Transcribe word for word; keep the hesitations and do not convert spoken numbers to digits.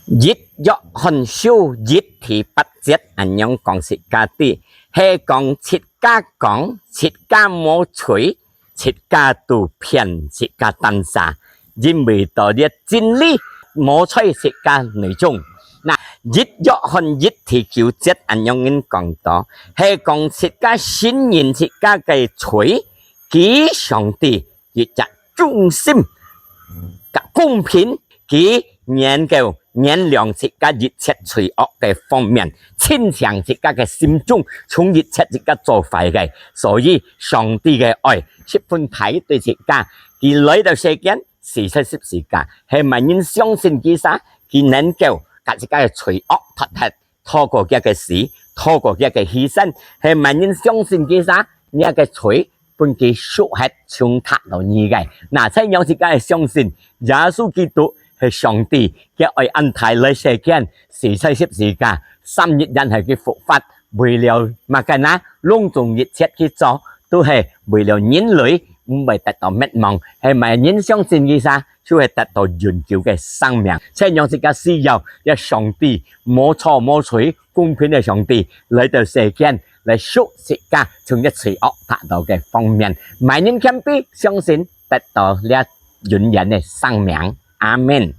一約翰書一第八節恁樣講自家知，係講自家講，自家無罪，自家都騙自家單儕，因為到這真理無在自家內中。那一約翰一第九節恁樣講到，係講自家承認自家个罪，佢上帝一隻忠心、个公平，佢能夠原諒自家一切罪惡个方面，清淨自家个心中，從一切自家做壞个。所以上帝个愛十分大對自家，佢來到世間，死在十字架，係麼人相信佢儕，佢能夠甲自家个罪惡脫忒，透過佢个死，透過佢个犧牲，係麼人相信佢儕，你个罪分佢贖忒，從頭到尾个。那在讓自家个相信，耶穌基督係上帝，佢愛恁大來世間，死在十字架，三日然後佢復活，為了麼个呢？攏總一切去做，都係為了人類毋會得到滅亡，係麼人相信佢儕，就會得到永久个生命。在讓自家需要，這上帝無錯無罪、公平个上帝來到世間，來贖自家從這罪惡得到个方面。麼人謙卑相信，得到這永遠个生命。阿門。